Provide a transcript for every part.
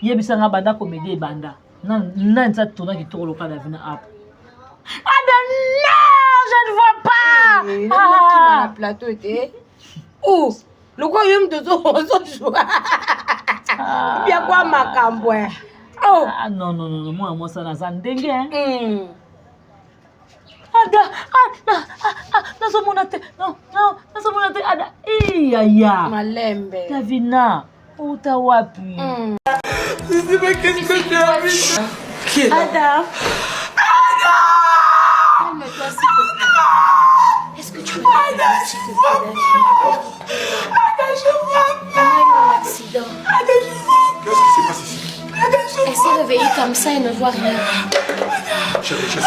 Yebisa nga banda comédie ebanda. Nani sa tourna kitoko lokola Davina app. Ada non, je ne vois pas. Eh, ah. na plateau te. Ou lokola yo moto ozozwa bia kwa makambo. Oh. Ah, non non non, mwana mwasi aza ndenge. Mm. Ada, ah, ah, ah, nazomona te. Non, non, nazomona te Ada. Iyaya. Malembe. Davina. Outa wapi? Mm. Je sais pas qu'est-ce que tu as mis. Qui est là? Ada. Ada! Calme-toi, s'il te plaît. Est-ce que tu peux Ada, je vois pas. Ada, je vois pas. On a eu un accident. Ada, je vois pas. Qu'est-ce qui se passe ici? Ada, je Elle s'est réveillée comme ça et ne voit rien. Chérie, je suis là.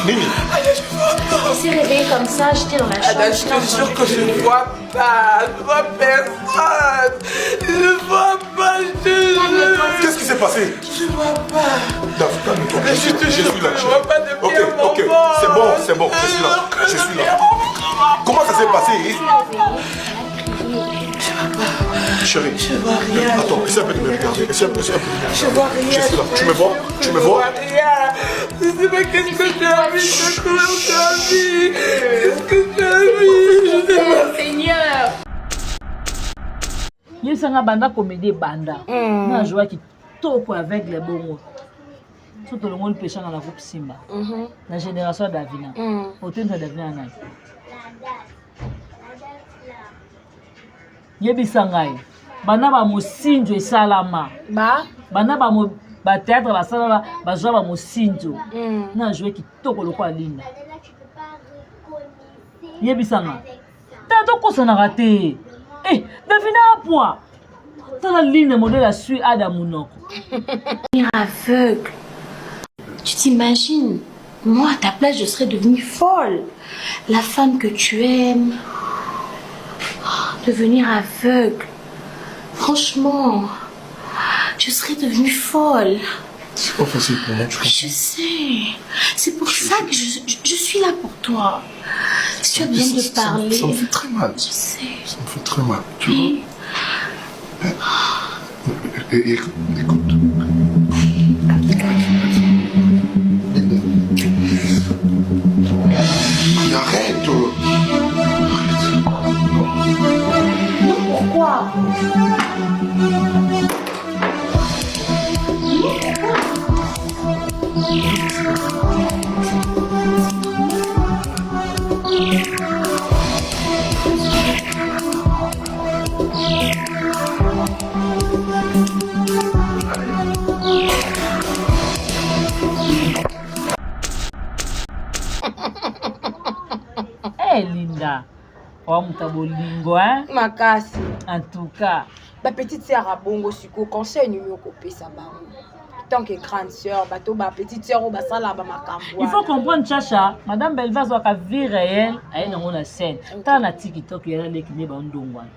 Nini. Ada, je vois pas. Elle s'est réveillée comme ça, j'étais dans la chambre. Ada, je te jure que je ne vois pas. Je vois personne. Je vois pas, je te jure. Qu'est-ce qui s'est passé? Je vois pas. Daf, calme-toi. Je te je jure suis là. que je vois pas depuis Ok, un ok. moment. C'est bon, c'est bon. Je suis là. Je suis là. Comment ça s'est passé? Chérie, Je vois rien. Attends, essaie un peu de me regarder. Essaie un peu, essaie un peu de me regarder. Je vois rien. Je suis là. Tu me vois? Tu me vois? Je vois rien. Je sais pas qu'est-ce que tu as mis de couleur tu as mis. Qu'est-ce que tu as mis? Je sais pas. Seigneur. Yebisa nga banda comédie ebanda. Mm. Na joie kitoko aveugle bongo. So tolongoli peshanga na groupe Simba. Mm -hmm. Na génération ya Davina. Mm. Otemisa Davina ya nani? Yebisa ngai. Banda ba mosinzo esalama. Ba? Banda ba mo ba théâtre basalala bazwa ba mosinzo. Mm. Na joie kitoko lokola Linda. Yebisa nga. Tala tokosanaka te. Eh, Davina apwa. Tala Linda modèle asui Ada monoko. Aveugle. Tu t'imagines? Moi, à ta place, je serais devenue folle. La femme que tu aimes, devenir aveugle. Franchement, je serais devenue folle. C'est pas facile pour moi, tu comprends? Je sais. C'est pour ça que je suis là pour toi. Si tu as besoin de parler. Ça me fait très mal. Je sais. Ça me fait très mal, tu vois. Et, écoute, écoute. Arrête. Non, pourquoi? Hey, Linda, oa moto ya bolingo hein? Makasi. En tout cas. Ba petite sœur ya bongo sikoyo conseil nini okopesa bango? Tant que grande sœur, bato ba petite sœur oyo basala ba makambo. Il faut comprendre Chacha, Madame Belva azwaka vie réelle aye nango na scène. Tala na TikTok ya leki nde ba ndongwana.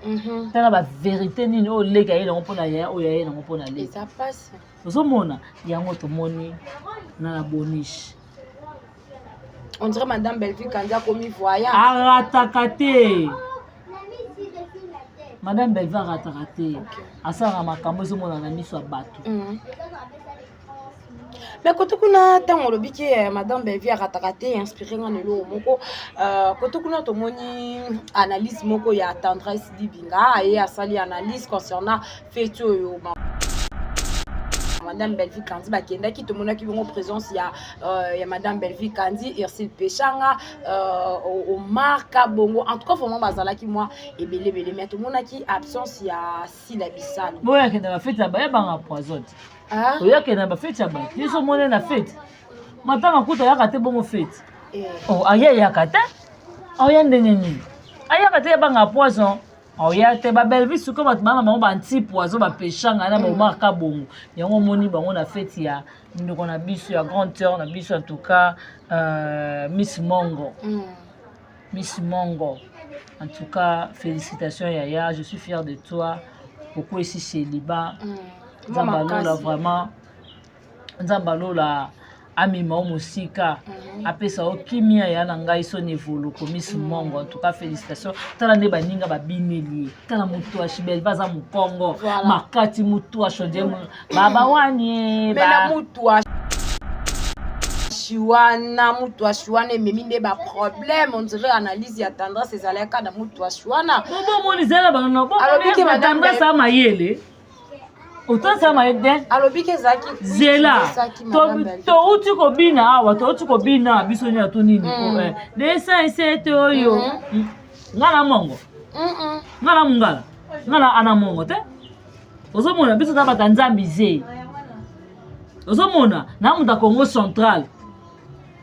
Tala ba vérité nini oyo leki aye nango mpona yaya oyo aye nango mpona leki. Eza pasi. Ozomona yango tomoni na la boniche. On dirait Madame Bellevue Kandia komi voyante. Arataka te. Madame Bellevue arataka te. Okay. Asalaka makambo ezomona na miso ya bato. Mais koto kuna ntango olobi ke Madame Bellevue arataka te, inspiré nga na eloko moko. Koto kuna tomoni analyse moko ya Tendresse Dibinga, aye asali analyse concernant feti oyo Madame Bellevue Kandi bakendaki, tomonaki bongo présence ya Madame Bellevue Kandi, Ursule Peshanga, Omar Kabongo. En tout cas vraiment bazalaki mwa ebele ebele, mais tomonaki absence ya Sila Bisalo. Boya kenda ba feti ya ba banga poison. Ah? Oya kenda ba feti ya ba. Yeso mone na feti. Matanga kuta yaka te bongo feti. Eh. Oh, aya yaka te. Oya ndenge nini? Ayaka te ya banga poison. Oya te ba Bellevue sikoyo bato bana bango ba anti poison ba peshanga na ba Omar Kabongo. Yango omoni bango na feti ya ndeko na biso ya grande sœur na biso en tout cas Miss Mongo. Miss Mongo. En tout cas, félicitations Yaya, je suis fière de toi. Beaucoup ici chez Liba. Nzamba Lola vraiment. Nzamba Lola. Amema yo mosika, apesa yo kimia ya na ngai soni evoluko Miss Mongo. En tout cas félicitations. Tala nde baninga babineli ye. Tala mutu ashi Belva aza mokongo. Voilà. Makati mutu ashi ondie baba wani Mais na mutu ashi wana, mutu ashi wana ememi nde ba problème, on dirait analyse ya tendresse ezalaka na mutu ashi wana. Bobo moni zela ba no. Bobo Alobi ke madame tendresse a mayele. Otosala mayele te. Alobi ke ezalaki zela touti kobina awa, touti kobina biso nini to nini 207 oyo nga na mongo, nga na mongala, nga na ana mongo te. Ozomona biso ta bata nzambi ze, ozomona na moto ya Congo central,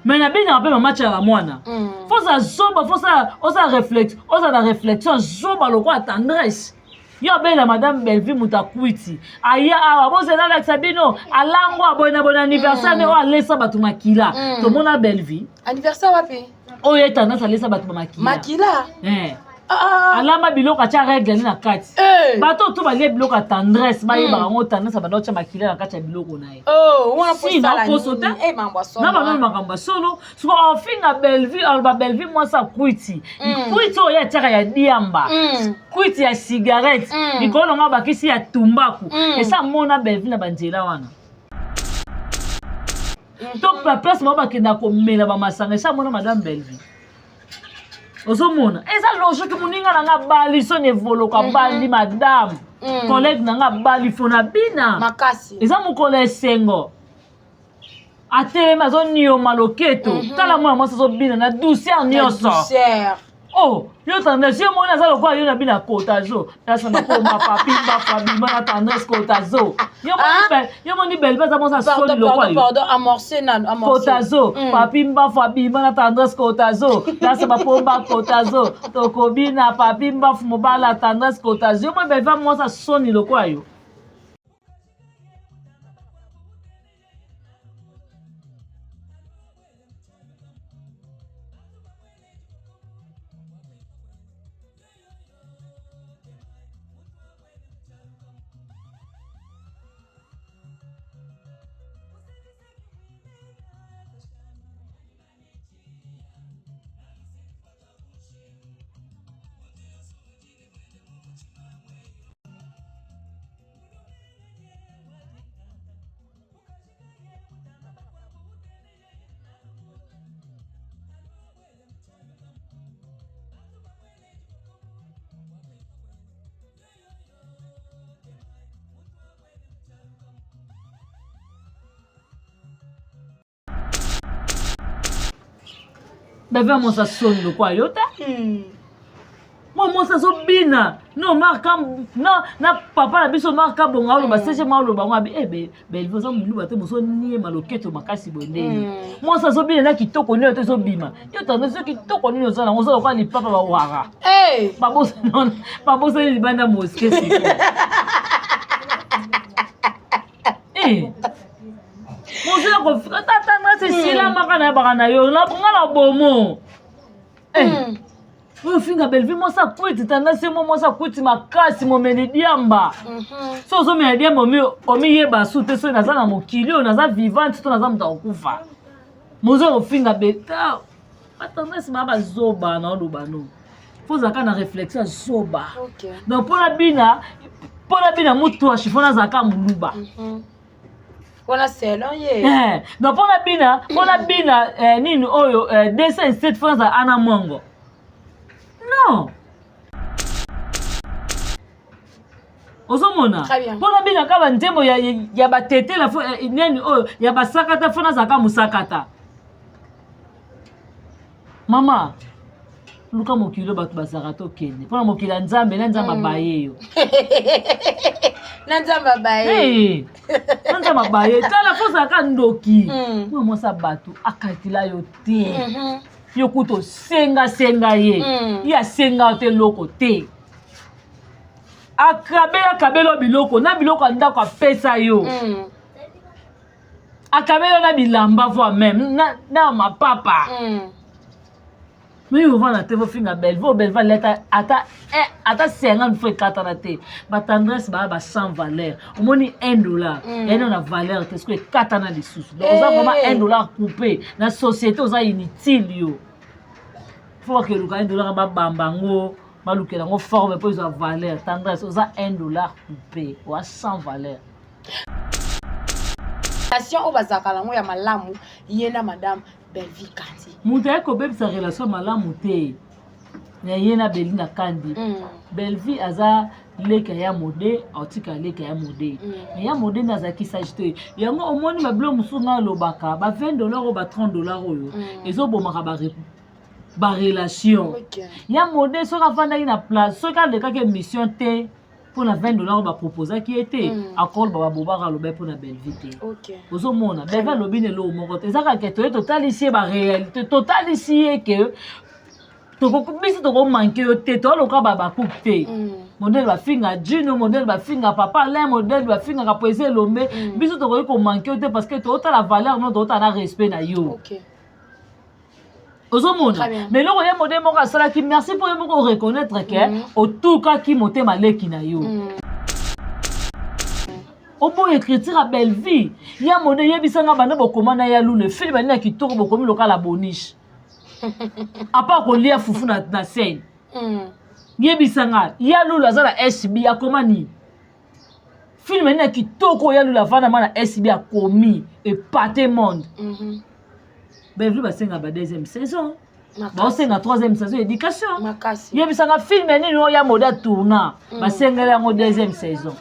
mais nabengaka mpe mama tiaka mwana. Foza zoba, fosa oza réflexe, oza na réflexion zoba lokola tendresse. Yo abela madame Bellevue moto akwiti aya awa bozela alakisa bino alango aboye na bon anniversaire ne oyo alesa bato makila. Tomona Bellevue anniversaire wapi? Oyo ye tendance alesa bato ba makila. Makila. Alamba biloko, atya règle ne na kati. Bato to balie biloko ya tendresse bayebaka yango, tendresse abanda otya makila na kati ya biloko na ye. Si, na poso te. Na bamemi makambo ya solo. Siko afinga Bellevue, aloba Bellevue mwasi akwiti, kwiti oyo atiaka ya diamba, kwiti ya cigarette, likolo nango abakisi ya tumbaku. Esa mona Bellevue na banzela wana to place bango bakenda komela bamasanga, esa mona madame Bellevue. Ozomona eza logique, moninga na nga bali soni evoluka, bali madame collègue na nga bali fo na bina makasi. Eza mokolo ya esengo, atelemi azonioma loketo. Tala mwana mwasi azobina na douceur nyonso. Douceur. Oh, yo tendresse, yo moni aza lokola yo na bina kotazo place makoma papi mbafa bima na tendresse kotazo. Yo moni, yo moni Belve aza mwasi asoni lokola yo. Pardon, amorce nano, amorce. Kotazo, papi mbafu abima na tendresse kotazo, place bapomba kotazo, tokobina papi mbafu mobala tendresse kotazo. Yo moni Belve mwasi asoni lokola yo. Beve mwasi asoni lokola yo te. Mwa mwasi azobina no marka na, na papa na biso marka bongo aloba sg ma aloba ngo abi eh, Belve oza moluba te, mozoniema loketo makasi boye ndeni. Mwasi azobina na kitoko nini te, ezobima yo tando so kitoko nini oza nango, oza lokola lipapa bawara babosani libanda moske sikoyo. Mozela kofika tatanga sesilamaka nayebaka na yo nga na bomo. Oyo ofinga Bellevue mwasi akwiti, tanda se mo mwasi akwiti makasi, momeli diamba. So ozomela diamba, omiyeba su te soki naza na mokili oyo naza vivante to naza moto akokufa. Mozo kofinga beta batendresse baa bazoba na oloba no fo ozalaka na réflexion ya zoba. Donc mpona bina mutu ashifo nazalaka moluba. Wana selon ye. Donc mpona bina nini oyo 207 fo nazala ana mongo non. Ozomona mpona bina kaka banzembo ya batetela fo nini oyo ya basakata fo nazalaka mosakata. Mama, luka mokili oyo bato bazalaka, tokende mpona mokili ya Nzambe na Nzambe abaye yo. Na Nzambe abaye. Na Nzambe abaye. Tala, fo ozalaka ndoki. Mwana mwasi ya bato akatila yo te. Yo kuta osengasenga ye, ye asenga yo te eloko te. Akabela akabela yo biloko na biloko ya ndako apesa yo, akabela yo na bilamba, voire même na mapapa. Mais ovanda te, bofinga Bellevue. Oyo Bellevue aleta ata ata 50 fois ekatana te. Batendresse baya ba sans valeur. Omoni 1 dollar yaino na valeur te, soki ekatana lisusu. Donc oza vraiment 1 dollar coupé na société, oza inutile. Yo fo bakeluka 1 dollar, babamba yango, balukela yango forme mpo ezwa valeur. Tendresse, oza 1 dollar coupé, oza sans valeur. Relation oyo bazalaka nango ya malamu, ye na madame Bellevue Kandi. Moto aye kobebisa relation malamu te na ye na Beli na Kandi. Bellevue aza leki ya Mode, aotika leki ya Mode. Mais ya Mode nde azalaki sage te. Yango omoni babilo mosusu ngai alobaka ba 20 $ oyo, ba 30 $ oyo ezobomaka barelation. Ya Mode soki afandaki na place, soki alekaki émission te mpona 20 $ oyo baproposaki ye te, akoloba babobaka, aloba mpona Bellevue te. Ozomona Bellevue alobi na eloko moko te. Eza kaka toye totalisi ye baréalité, totalisi ye ke biso tokomanke yo te, toaloka babakupe te. Modèle bafinga Jino, modèle bafinga papa Alain, modèle bafingaka Poésie Elombe, biso tokoki komanke yo te parce que tootala valeur no, tootala na respect na yo. Ozomona, mais eloko ye Mode moko asalaki, merci mpo ye moko oreconnaître ke otukaki motema leki na yo. Oboya écriture ya Bellevue. Ya Mode, yebisanga, banda bokoma na ya Lule fili bani na kitoko, bokomi lokala boniche apa kolia fufu na scène. Yebisanga, ya Lulu aza na SB, akoma nini? Film nini ya kitoko ya Lulu avanda ma na SB akomi epate monde? Bellevue basenga ba deuxième saison, baosenga troisième saison, éducation. Yebisanga film nini oyo ya Mode atourna basengeli yango deuxième saison?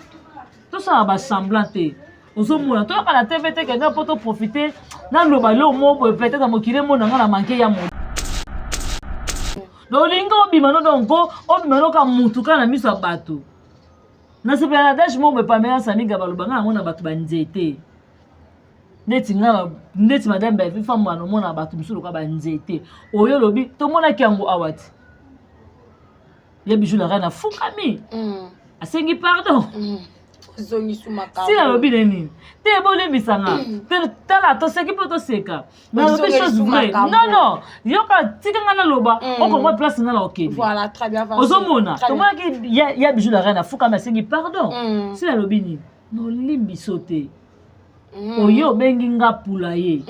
Tosala basemblant te. Ozomona, toyoka na TV te kende mpo toprofite naloba leo mo boye, peut-être mokili emona nga na manke ya Mode. Donc olingi obima no, donc obima noka mutu kaka na miso ya bato. Nasepela na dash moko boye, Pamela Samiga, baloba nga yango na bato banzete neti nga, neti madame Bellevue Famba. Nomona bato mosusu lokola banzete oyo olobi, tomonaki yango awa ti ye Bijou la Reine afukami, asengi pardon. Si nalobi ne nini te, bolimbisanga te. Tala, toseki mpo toseka, nalobi chose vraie. Non, non, yoka, tika nga naloba, okomwa place nga na okende. Ozomona, tomonaki ya Bijou la Reine afukami, asengi pardon. Si nalobi nini, nolimbiso te. Oye obengi nga pula ye,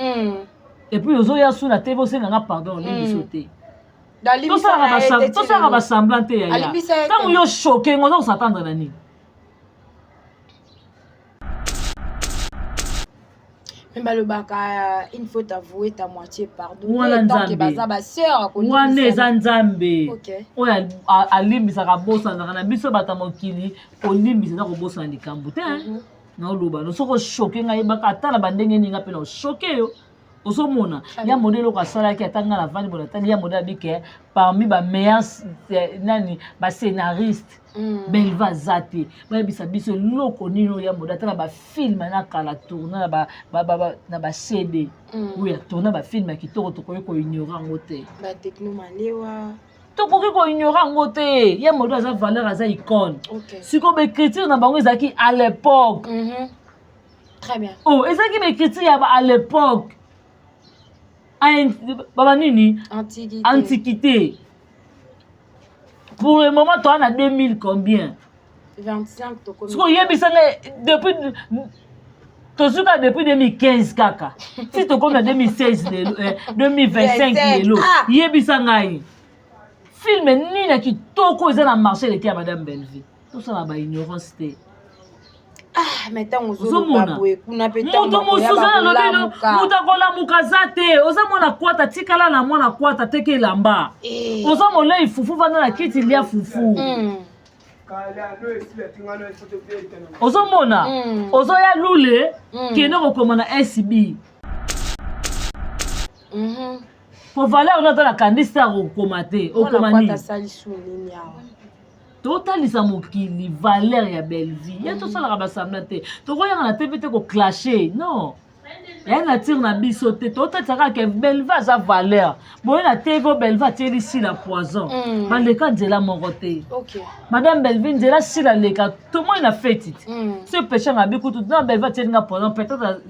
et puis ozoya su na TV osenga nga pardon, olimbiso te. Tosalaka basemblant te, yaya. Ntango yo choke ngo, oza kosatendre na nini? Me balobaka une faute avouée à moitié pardon. Wana Nzambe. Baza basœur. Wana eza Nzambe oyo alimbisaka, abosanaka. Na biso bato ya mokili, kolimbisa eza kobosana likambo te. Naoloba no, soki ochoke ngai, yebaka ata na bandenge ninga mpe na ochoke yo. Ozomona ya Mode eloko asalaki, ata ngai navandi bona, tali ya Mode abike parmi bameilleurs nani, bascénariste, Bellevue aza te. Bayebisa biso eloko nini oyo ya Mode ata na bafilm na kala tourna na baCD oyo atourna bafilm ya kitoko, tokoki koignore yango te. Tokoki koignore yango te. Ya Mode aza valeur, aza icône. Sikoyo baécriture na bango ezalaki à l'époque. Très bien. Oh, ezalaki baécriture ya à l'époque, baba nini, antiquité. Pour le moment toa na 2000 combien? 25. Soki oyebisanga, depuis tozuka depuis 2015 kaka ti tokomi na 2016 lelo, 2025 lelo, yebisa ngai film nini ya kitoko eza na marché eleki ya madame Bellevue? Tosala baignorance te. Ozomona moto mosusu nalobi no, moto akolamuka aza te. Oza mwana kwata, tikala na mwana kwata, teka elamba. Oza molei fufu, vanda na kiti, lia fufu. Ozomona, ozoya lule, kende kokoma na SB po valeur no ata na kandisi akokoma te. Okoma nini? Totalisa mokili valeur ya Bellevue. Ye tosalaka basemblant te, tokoyanga na TV te koclashe, non. Ya nature na biso te, totatisa kaka ke Belva aza valeur. Boye na TV oyo Belva atieli Sila poison. Baleka nzela moko te. Okay. Madame Bellevue nzela Sila leka tomoni na feti te. So peshanga abi kutu non Bellevue atieli nga poison peut-être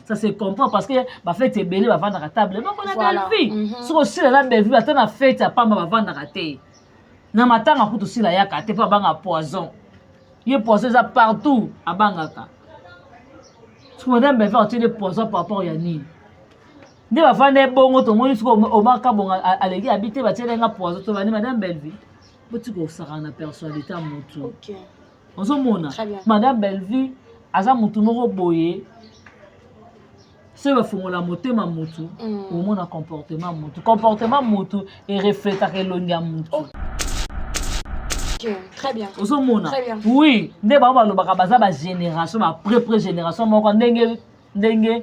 ça se comprend parce que ba feti ebele bavandaka table moko na Bellevue. Soki osila na Bellevue ata na feti ya pamba bavandaka te. Na matanga kutu Sila ayaka te mpo abanga poison. Ye poison eza partout abangaka. Soki Madame Bellevue atieli poison par rapport ya nini? Nde bavanda ebongo tomoni soki Omar Kabongo aleki abi te batieli nga poison to bani Madame Bellevue. Botika kosakana na personnalité ya mutu. Okay. Ozomona Très bien. Madame Bellevue aza mutu moko boye soki bafongola motema mutu omona comportement mutu. Comportement mutu erefletaka elongi ya mutu. Okay. Très bien. Ozomona. Très bien. Oui, nde bango balobaka baza ba génération, ba pré-pré génération moko ndenge ndenge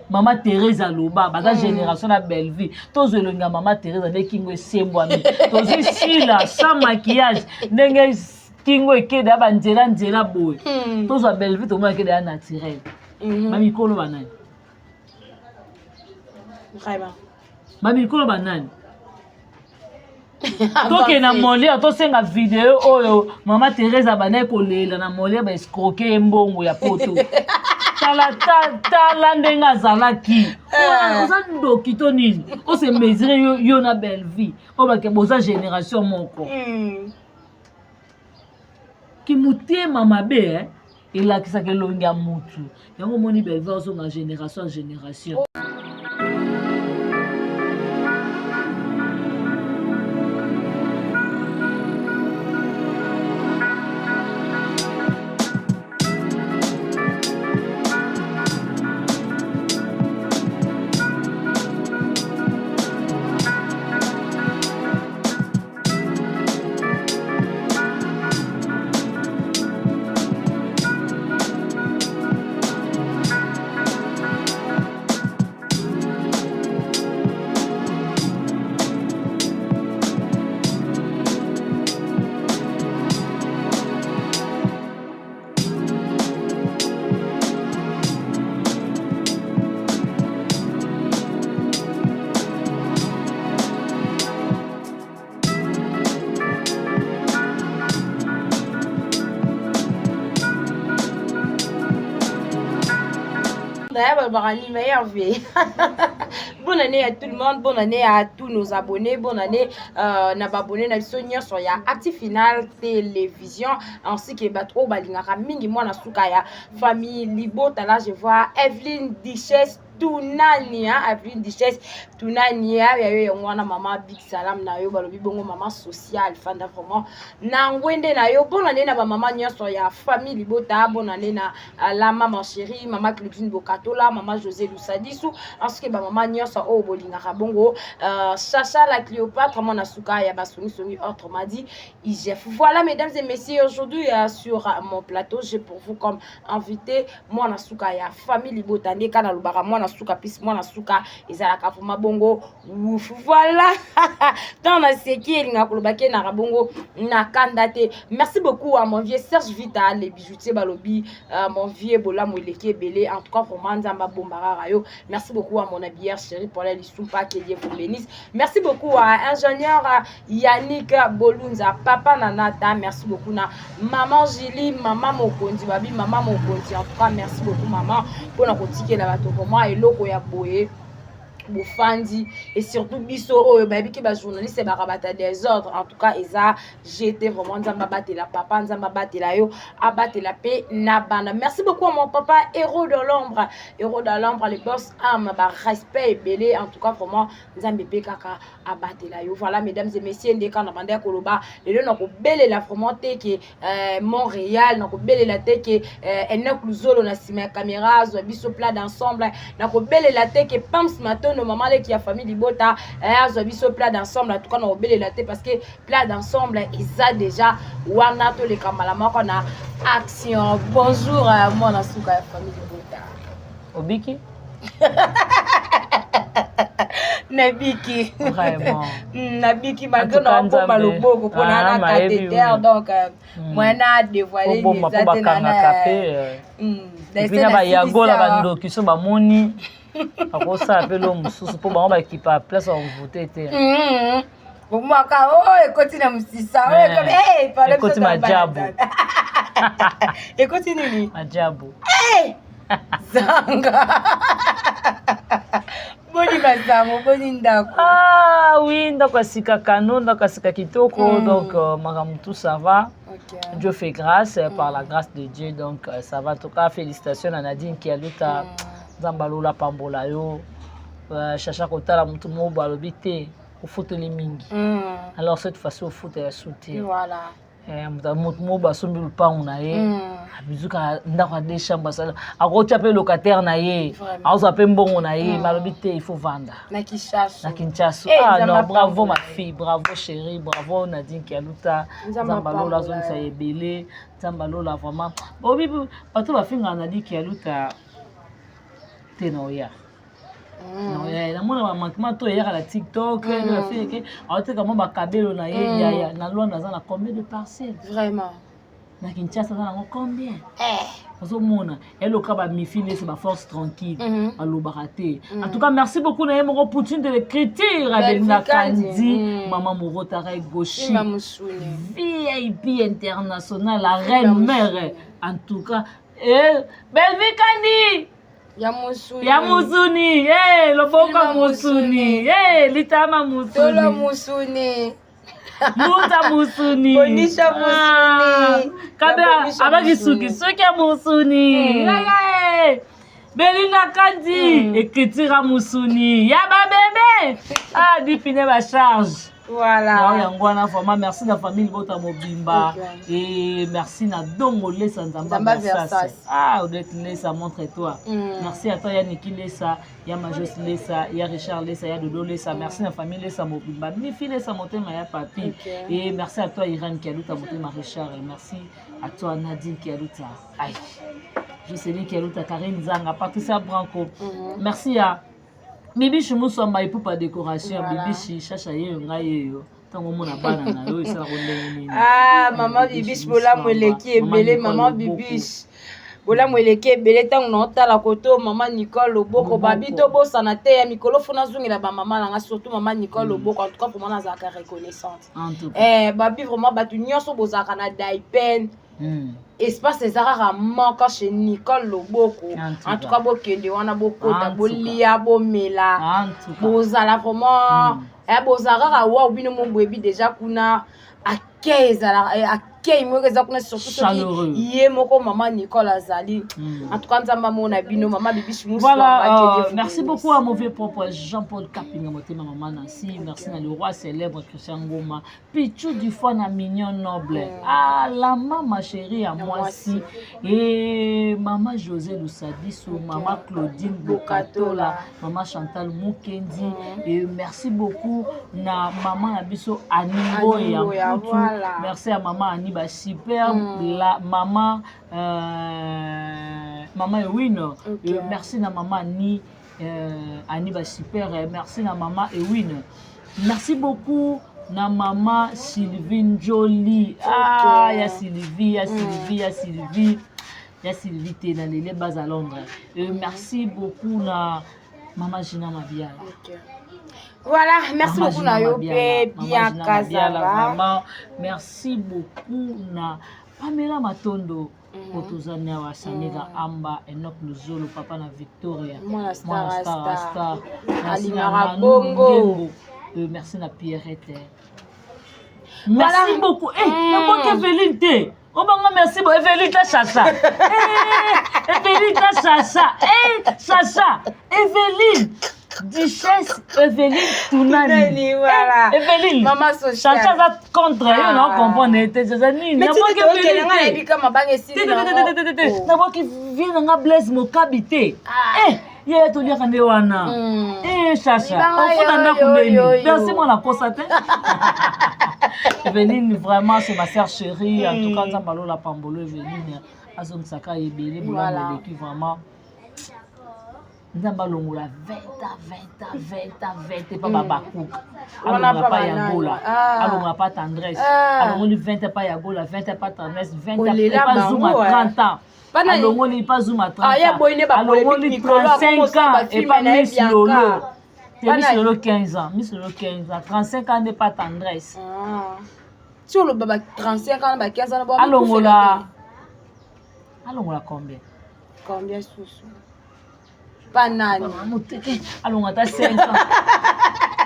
mama Thérèse aloba baza génération na Bellevue. Tozwa elongi ya mama Thérèse nde kingo esembwami. Tozwi Sila sans maquillage ndenge kingo ekede ya ba nzela nzela boye. Tozwa Bellevue tomona ekede ya naturel. Ba mikolo ba nani? Vraiment. Ba mikolo ba nani? Toke na Molière tosenga video oyo mama Thérèse abandaki kolela na Molière ba escroquer ye mbongo ya poto. Tala, tala ndenge azalaki. Oza ndoki to nini? Ose mesurer yo, yo na Bellevue. Oyo bake boza génération moko. Ki motema mabe elakisaka elongi ya mutu. Yango omoni Bellevue azonga génération en génération. Meilleur Bonne année à tout le monde, bonne année à tous nos abonnés, bonne année na ba abonnés na biso nyonso ya Actu Final Télévision ainsi que bato oyo balingaka mingi mwana suka ya famille Libota. Là je vois Evelyne Duchesse Tunani, hein, Evelyne Duchesse Tunani, ya yo yango wana mama Big Salam na yo balobi bongo mama sociale fanda vraiment na ngwende na yo. Bonne année na ba mama nyonso ya famille Libota, bonne année na la maman chérie, mama Claudine Bokatola, mama José Lusadisu, ainsi que ba mama nyonso oyo bolingaka bongo, Chacha la Cléopâtre, mwana suka ya basongi songi, autrement dit IGF. Voilà mesdames et messieurs, aujourd'hui sur mon plateau, j'ai pour vous comme invité mwana suka ya famille Libota nde kana lobaka mwana suka pis mwana suka ezalaka vraiment bongo ouf. Voilà. Tant na seki elinga koloba ke na bongo na kanda te. Merci beaucoup à mon vieux Serge Vita le bijoutier balobi, mon vieux bolamu eleki ebele. En tout cas vraiment Nzamba bomba rara yo. Merci beaucoup à mon habilleur chéri Paul Lisumpa, que Dieu vous bénisse. Merci beaucoup à ingénieur Yannick Bolunza, papa Nanata. Merci beaucoup na maman Julie, maman Mokonzi, babi maman Mokonzi. En tout cas merci beaucoup maman pour na kotikela bato vraiment eloko ya boye bofandi et surtout biso oyo bayebi ke ba journaliste bakabata désordre. En tout cas eza j'étais vraiment Nzamba batela papa, Nzamba batela yo, abatela pe na bana. Merci beaucoup à mon papa héros de l'ombre, héros de l'ombre, le boss âme, ba respect ebele. En tout cas vraiment Nzambe pe kaka abatela yo. Voilà mesdames et messieurs, ndeka na banda koloba lelo na kobelela vraiment te ke Montréal, na kobelela te ke Enoch Luzolo na sima ya caméra, zo biso plat d'ensemble, na kobelela te ke Pams Matono maman leki ya famille Libota, zo biso plat d'ensemble. En tout cas na kobelela te parce que plat d'ensemble eza déjà wana to le kambala moko na action. Bonjour mwana suka ya famille Libota. Obiki? Nabiki. Vraiment. Nabiki malgré En tout cas, naobomba Nzambe. loboko mpona Ah, na mayebi catheter yo. donc moyen na dévoile Obomba eza mpo te na bakangaka mpe et puis na bayagola bandoki so bamoni akosala mpe lo mosusu mpo bango bakipa place ya mvute te. Omwaka oyo ekoti na mosisa oyo Eh, pardon, ekoti biso toza majabu. bana. Ekoti nini? Majabu. Zanga boni masango, boni ndako? Ah oui, ndako ya sika kano, ndako ya sika kitoko. Donc makambo tout ça va. Dieu fait grâce, par la grâce de Dieu, donc ça va. En tout cas, félicitations à Nadine Kialuta. Nzambe alola pambola yo. Chacha kotala motu moko boye alobi te ofuteli mingi. Alors cette fois-ci ofutela su te. Voilà. Motu moko boye asombi lupangu na ye, abizuka ndako ya deux chambre, asala akotia mpe locataire na ye, Vraiment. azwa mpe mbongo na ye, mais alobi te, il faut vanda na Kinshasa. Na Kinshasa. Eh, Ah Nzambe non, bravo apambola ma fille, bravo chérie, bravo Nadine Kialuta. Nzambe Nzambe alola apambola azongisa ye. ebele. Nzambe alola vraiment. Bobi bato bafingaka Nadine Kialuta te na oya. Na oya namona bamanquement to eyaka na TikTok, nde bafingeke aoteka mwa bakabelo na ye. Yaya na Lwanda aza na combien de parcelles? Vraiment. Na Kinshasa aza nango combien? Eh. Ozomona eloka bamifi nesi baforce tranquille, balobaka te. En tout cas, merci beaucoup na ye moko Poutine de l'écriture, Abelinda Kandi. Kandi, mama Morotara Egoshi, Ima Musuni. VIP international, la reine mère. En tout cas, eh, Belvi Kandi. Ya Musuni. Ya Musuni, eh, loboko Filma Musuni, eh, litama Tolo Musuni, Musuni. Muta Musuni, Bonisha Musuni. Ah, kabe Ya Bonisha abaki Musuni. suki soki ya Musuni. Yaya, eh. Belinda Kandi, écriture ya Musuni ya babebe, ah, dipine bacharge. Voilà. Yango yango wana vraiment, merci na famille Libota mobimba. Et merci na Dongo Lesa Nzamba. Nzamba Versas. Versas. Ah, Odette Lesa, montre toi. Merci à toi ya Niki Lesa, ya Majos Lesa, ya Richard Lesa, ya Dodo Lesa. Merci na famille Lesa mobimba, Mifi Lesa, motema ya papi. Et merci à toi Irène Kialuta, motema Richard. Et merci à toi Nadine Kialuta, aïe, Jocelyne Kialuta, Karine Zanga, Patricia Branco. Merci à Bibishi Muswamba Epupa décoration. Voilà. Bibishi Chacha, ye yo ngai ye yo ntango omona bana na yo esalaka ndenge nini? Ah, mama Bibishi Bibish, bolamu Muswamba. eleki Mama ebele. Nicole Mama Loboko. Bibish, bolamu eleki ebele. Ntango naotala koto mama Nicole Loboko, Loboko. babi tobosana te ya mikolo fo nazongela bamama nanga, surtout mama Nicole Loboko. En tout cas, vraiment nazalaka reconnaissante. En tout cas. Eh, babi vraiment bato nyonso bozalaka na daipen, espace eza kaka moko chez Nicole Loboko. En tout En tout cas. cas, bokende wana, bokota, En tout bolia, bomela, En tout cas. bozala vraiment, bozala kaka wow. Bino mo boyebi déjà kuna akei ezalaka, akei moko eza kuna, surtout soki Chaleureux. ye moko mama Nicole azali. En tout cas, Nzambe amona bino, mama Bibishi. Voilà, merci beaucoup à mauvais propre Jean-Paul Kapinga, motema maman Nancy. Merci à le roi célèbre Christian Ngoma. Pichou du foie na mignon noble. Ah, la maman chérie à moi si. Et maman José Lusadisu, maman Claudine Bokatola, maman Chantal Mukendi. Et merci beaucoup na maman na biso Aningo Aningo ya, ya Mputu. Voilà. Merci à maman Annie Super, la maman maman Ewin. Merci na maman Annie, Annie ba super. Merci na maman Ewin. Merci beaucoup na maman Sylvie Njoli. Ah, ya Sylvie, ya Sylvie, ya Sylvie. Ya Sylvie te na lele base à Londres. Merci beaucoup na maman Gina Mabiala. Ok. Voilà, merci Maman beaucoup Gina na yo Mabiala, mpe Maman bien Gina Mabiala, Kazaba. vraiment merci beaucoup na Pamela Matondo, otozani awa Samira Amba, Enok Luzolo, papa na Victoria. Mwana star, Mwana star, star. star. Merci na Alingaka Manu bongo. Ngembo. Merci na Pierrette, merci beaucoup. Eh, naboki Eveline te, obanga. Merci bo Eveline ta Chacha. Eh, Eveline ta Chacha. Eh, Chacha Eveline, Duchesse Eveline Tunani. Tunani, voilà. Eh, Eveline. Maman sociale. Chacha aza contre yo na Ah. comprendre te. Chacha nini? Mais Naboki titi tokende, Eveline nga te. nayebi kama banga Te, esili te, te, te, te, te, te. nango. Nabwaki vie nanga Blaise Mokabi te. Ah. Eh, ye toliaka nde wana. Eh, Chacha Libanga ofuta yo, ndako yo, ndeni. yo, yo. Merci mwana kosa te Eveline, vraiment c'est ma sœur chérie. En tout cas, Nzambe alola pambolo Eveline, azongisaka ebele bolamu Voilà. eleki vraiment. Nzambe alongola 20 ans, 20 ans, 20 ans, 20 epa babakuka. Alongola pa ya Gola, alongola pa Tendresse, alongoli 20 epa ya Gola, 20 epa Tendresse, 20 epa Zuma, 30 ans. Alongoli epa Zuma 30 ans. Alongoli 35 ans epa Miss Lolo. Miss Lolo 15 ans, Miss Lolo 15 ans, 35 ans nde pa Tendresse. Ti oloba ba 35 ans ba 15 ans alongola alongola combien? Combien susu? Pa nani? Moteke alonga ata 5 ans.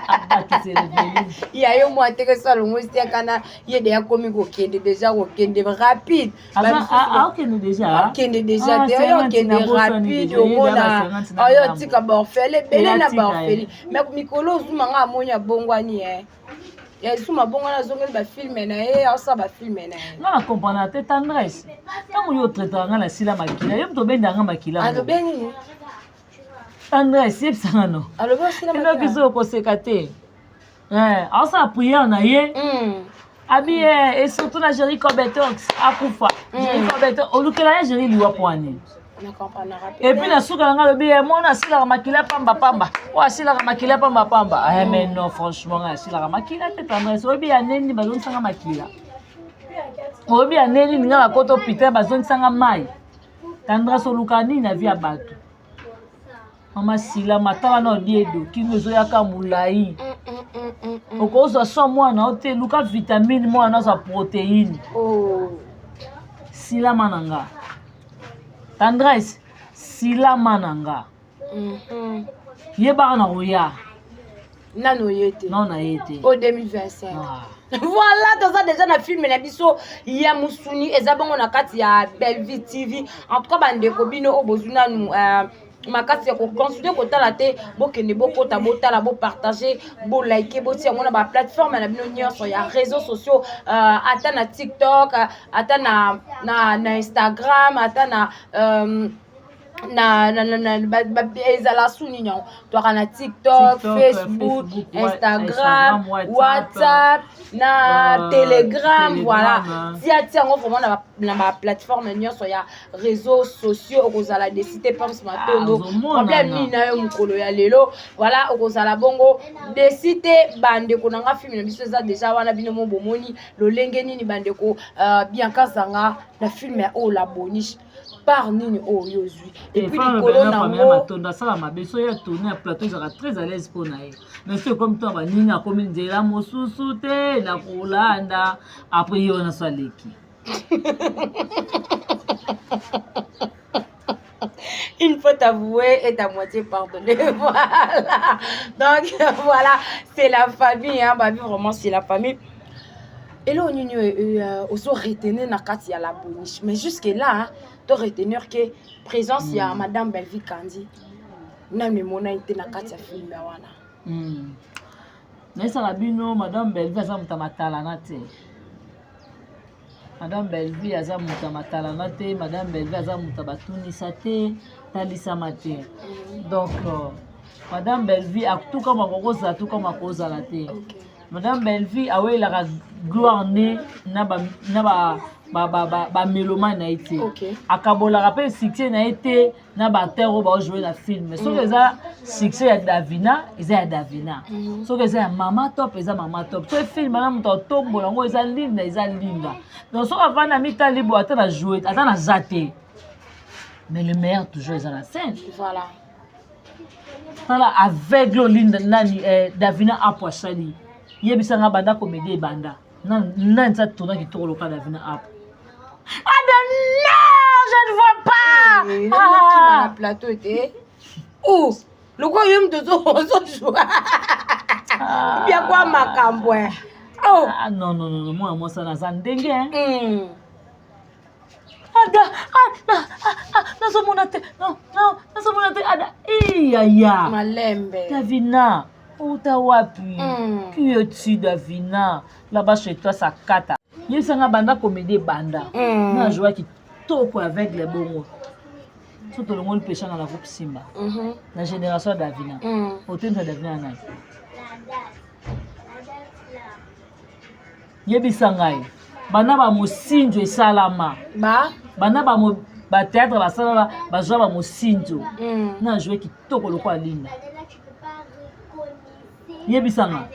Abakisela ebele. Ya yo mwa teke so alongoli 5 ans na ye deya akomi kokende deja kokende rapide. Akokende deja. Akende deja te oyo okende rapide omona oyo tika ba orphelin ebele na ba orphelin. Mais mikolo ozuma nga amoni abongwani eh. Ya Zuma bongo nazongeli ba film na ye aosala ba film na ye. Nga na comprendre te Tendresse. Ntango yo otraitaka nga na sila makila, yo moto obenda nga makila. Alobi nini? Tendresse, yebisa nga no. Alobi osila makila. Enoki zo koseka te. Eh, aosala prière na ye. Abi eh, et surtout na Jerry Cobetox akufa. Jerry Cobetox olukela ye Jerry liwa po nini? Et puis na suka na nga alobi eh, mwana asilaka makila pamba pamba oyo asilaka makila pamba pamba eh, mais non franchement nga asilaka makila te Tendresse. Oyebi ya neni bazongisanga makila, oyebi ya neni ninga bakota hôpital bazongisanga mai. Tendresse oluka nini na vie ya bato? Mama sila matala na odiedo kingo ezoyaka molai, okozwa so mwana o te, luka vitamine mwana azwa protéine. Silama na nga Tendresse, silama na nga. Yebaka na koya. Nano ye te. Non na ye te. O 2025. Voilà, toza déjà na film na biso ya musuni eza bongo na kati ya Bellevue TV. En tout cas bandeko bino oyo bozwi nanu makasi ya kocontinue kotala te, bokende bokota botala, bopartage, bolike, botia yango na baplateforme na bino nyonso ya réseaux sociaux, ata na TikTok, ata na, na, na Instagram, ata na na na na na ba, ba, ezala su nini yango twaka na TikTok, TikTok, Facebook, Facebook, Instagram, Instagram, WhatsApp, WhatsApp, na Telegram, Telegram, voilà. hein. Tia tia yango vraiment na ba plateforme nyonso ya réseaux sociaux, okozala décité Pams Matondo. Ozomona Problème na. nini na yo mokolo ya lelo? Voilà, okozala bongo décité bandeko na nga film na biso eza déjà wana bino mo bomoni lolenge nini bandeko Bianca Zanga na film ya oyo la boniche par nini oyo ozwi et puis likolo na Pamela ngo Matondo asala mabe so ya tourne ya plateau ezalaka très à l'aise mpo na ye, mais so ekomi to baninga akomi nzela mosusu te na kolanda après ye wana so aleki. Une faute avouée est à moitié pardonnée. Voilà. Donc voilà, c'est la famille. Hein. Bah, vraiment, c'est la famille. Et là, on ozo retenir na kati ya la boniche. Mais jusque là, hein, to retenir que présence ya Madame Bellevue Kandi. Na mona été na kati ya film ya wana. Naisaka bino Madame Bellevue aza moto ya matalana te. Madame Bellevue aza moto ya matalana te, Madame Bellevue aza moto ya batunisa te, talisama te. Donc Madame Bellevue atuka makokozala tuka makozala te. Madame Bellevue awelaka gloire ne na ba na ba ba ba ba, ba mélomane na ye te. Akabolaka pe succès na ye te na ba acteur oyo bao jouer na film. Soki eza succès ya Davina, eza ya Davina. Soki eza ya Mama Top, eza Mama Top. Soki film na moto atombola yango eza Linda, eza Linda. Donc soki avandi na mitali bo ata na jouer, ata na za te. Mais le meilleur toujours eza na scène. Voilà. Tala aveugle Linda nani Davina apo asali. Yebisanga banda comédie ebanda. Nani sa tourna kitoko loka Davina apo. Ah non, je ne vois pas. Ah. Na plateau te. Ou loko yo mto zo joua. Bien quoi makambo. Oh. Ah non non non, moi moi ça na za ndenge hein. Ada, ah, ah, nazomona te. Non, non, nazomona te. Ada, iya ya. Malembe. Davina, outa wapi? Qui es-tu Davina? Là-bas chez toi ça kata. Yebisanga banda comédie banda. Na joie kitoko avec les bongo. So tolongoli peshanga na groupe Simba. Na génération Davina. Otenda Davina nani? Yebisa ngai. Bana ba mosinjo esalama. Ba? Bana ba mo Batéâtre basalala, bazwa bamosinzo. Na joue kitoko lokola Linda. Yebisanga,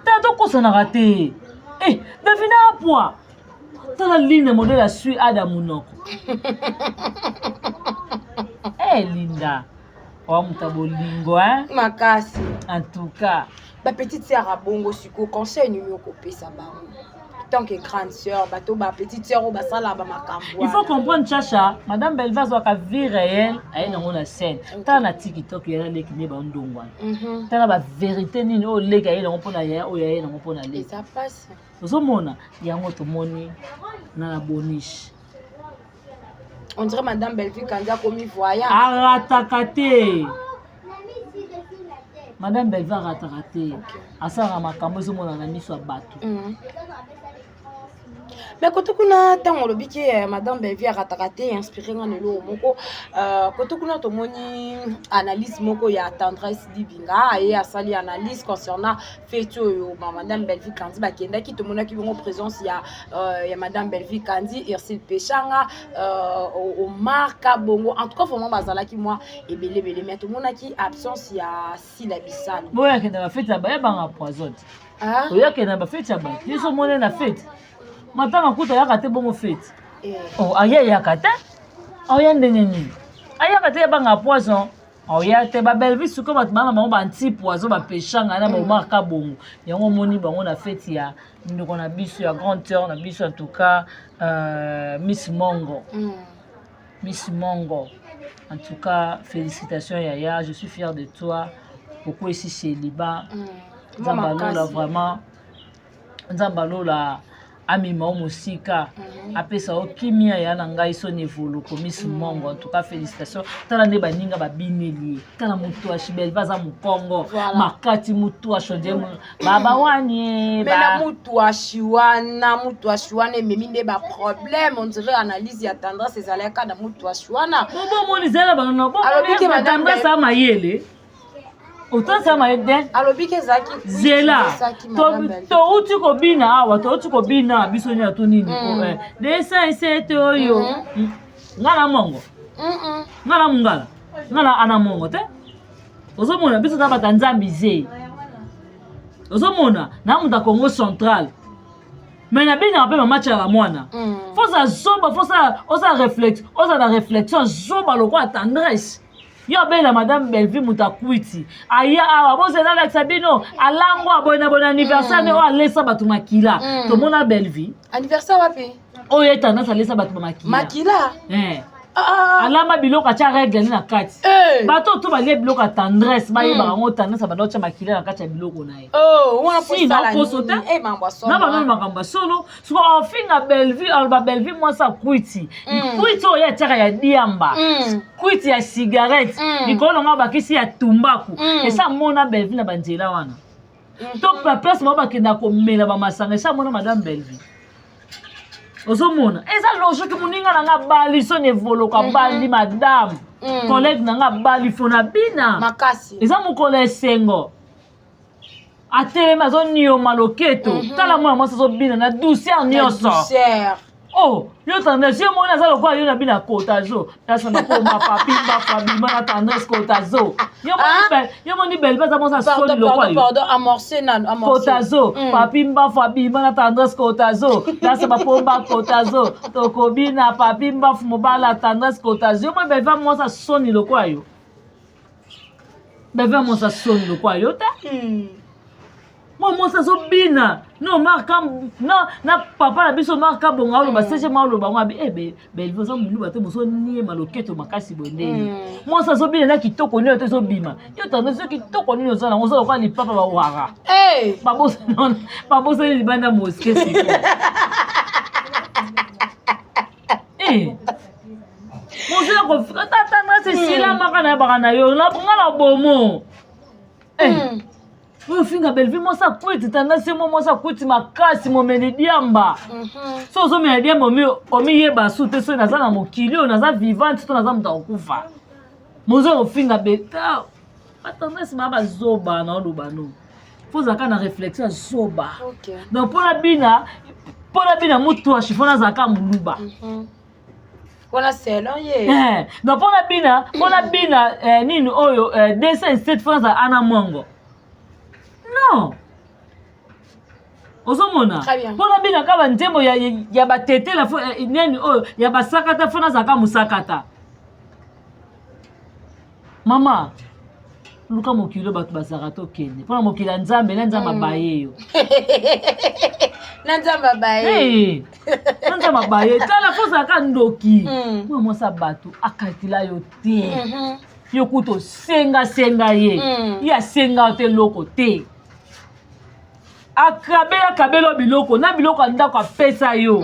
tala, tokosanaka te. Eh, Davina apwa, tala Linda, modèle asui ada monoko. Eh, Linda owa moto ya bolingo, hein? Makasi. En tout cas. Bapetite sœur abongo sikoyo, conseil nini okopesa bango tant que grande sœur, bato bapetite sœur oyo basala bamakambo? Il faut comprendre, Chacha, Madame Belva azwaka vie réelle, aye nango na scène. Tala na TikTok, yaya leki nde bandongwana. Tala bavérité nini oyo leki aye nango mpona yaya, oyo aye nango mpona leki. Eza pasi. Ozomona yango, tomoni na boniche. On dirait Madame Bellevue Kanza akomi voyante. Arataka te, Madame Belva arataka te. Asalaka makambo ezomona na miso ya bato. Mais koto kuna, ntango olobi ke Madame Bellevue arataka te, inspiré nga na eloko moko. Koto kuna tomoni analyse moko ya Tendresse Dibinga. Aye asali analyse concernant feti oyo ba Madame Bellevue Kandi bakendaki. Tomonaki bongo présence ya Madame Bellevue Kandi, Ursile Peshanga, Omar Kabongo. En tout cas vraiment bazalaki mwa ebele ebele, mais tomonaki absence ya Sila Bisalo. Boyo akende bafeti ya bayebanga poison te. Ah? Oyo akende na bafeti ya bato, ye so omoni na feti matanga kuta ayaka te, bongo feti. Oh, aya eyaka te, aoya ndenge nini? Ayaka te, yabanga poison, aoya te. Babelvi sikoyo bato bana bango banti poison, bapeshanga na baomar Kabongo. Yango omoni bango na feti ya ndeko na biso, ya grande sœur na biso, en tout cas Miss Mongo. Miss Mongo, en tout cas félicitations yaya, je suis fière de toi. Okwesi célibat. Nzambe alola, vraiment Nzambe alola amema o mosika, apesa o kimia ya na ngai soni evoluko. Miss Mongo, en tout cas félicitation. Tala nde baninga babineli ye. Tala motu ashibelva aza mokongo. Makati motu ashonje baba wani. Mais na mutu ashi wana, mutu ashi wana ememi nde baproblème. On dirait analyse ya Tendresse ezalaka na mutu ashi wana. Bomoni ezala bango. Alobi ke Madame Tendresse a mayele, otanisa mayele te. Alobi ke ezalaki Zela. ezalaki Madame Bellevue. Touti kobina awa, touti kobina biso nyonso to nini. 207 oyo nga na mongo. Nga na mongala, nga na ana mongo te. Ozomona biso toza bato ya Nzambe ze. Ozomona na moto ya Congo Central, mais nabengaka mpe mama Tiala mwana. Foza zoba, fosa oza réflexe, oza na réflexion zoba lokola Tendresse. Yo abela Madame Bellevue moto akwiti, aya awa bozela alakisa bino alangwa aboye na boye na anniversaire ne oyo alesa bato makila. Tomona Bellevue. Anniversaire wapi? Oyo ye Tendresse alesa bato bamakila. Makila? Eh. Ah. Alamba biloko, atya règle ne na kati. Eh. Bato to balie biloko ya Tendresse, bayebaka yango. Tendresse abanda otya makila na kati ya biloko na ye. Oh, wana Si, posala nakoso te. nini? Eh, mambo ya somo, Na bango makambo ya solo. Siko afinga Bellevue, aloba Bellevue mwasi akwiti. Kwiti oyo atiaka ya diamba, kwiti ya cigarette, likolo nango abakisi ya tumbaku. Esa mona Bellevue na banzela wana to baplace bango bakenda komela bamasanga, esa mona Madame Bellevue. Ozomona eza logique, moninga na nga bali soni evoluka, bali madame, collègue na nga bali fo na bina. Makasi. Eza mokolo ya esengo, atelemi azonioma loketo. Tala mwana mwasi azobina na douceur nyonso. Douceur. Oh, yo Tendresse, yo moni aza lokola yo na bina kotazo tasa makoma papi mbafa bima na Tendresse kotazo. Yo moni yo moni Belve aza mwasi Pardon, asoni lokola pardon, yo. Pardon, amorcé nano, amorcé. Kotazo, papi mbafu abima na Tendresse kotazo tasa bapomba kotazo tokobina papi mbafu mobala Tendresse kotazo. Yo moni Belve mwasi asoni lokola yo? Belve mwasi asoni lokola yo te. Mwa mwasi azobina no marka na papa na biso Marka Bongo aloba sg ma aloba ngo abi eh, Belve oza moluba te, bozoniema loketo makasi boye ndeni. Mwasi azobina na kitoko nini te ezobima. Yo Tendresse, yo kitoko nini oza nango? Oza lokola lipapa bawara. Hey! Babosani libanda mosquée sikoyo. Eh. Mozela kofika ta Tendresse esilamaka na yebaka na yo nga na bomo. Eh. Oyo ofinga Bellevue mwasi akwiti, Tendresse mo mwasi akwiti makasi, momeli diamba. So ozomela diamba, omiyeba su te soki naza na mokili oyo, naza vivante to naza moto akokufa. Mozo kofinga beta batendresse baa bazoba na oloba no fo ozalaka na réflexion ya zoba. Donc mpona bina mutu ashi fo nazalaka moluba. Wana selon ye. Donc mpona bina, mpona bina nini oyo 207 francs ana mwango. Non, ozomona, mpona bina kaka banzembo ya batetela nini oyo ya basakata, fo nazalaka mosakata. Mama, luka mokili oyo bato bazalaka, tokende mpona mokili ya Nzambe na Nzambe abaye yo. Na Nzambe abaye. Na Nzambe abaye. Tala, fo ozalaka ndoki. Mwana mwasi ya bato akalkila yo te. Yo kuta osengasenga ye, ye asenga yo te eloko te. Akabela, akabela biloko na biloko ya ndako, apesa yo,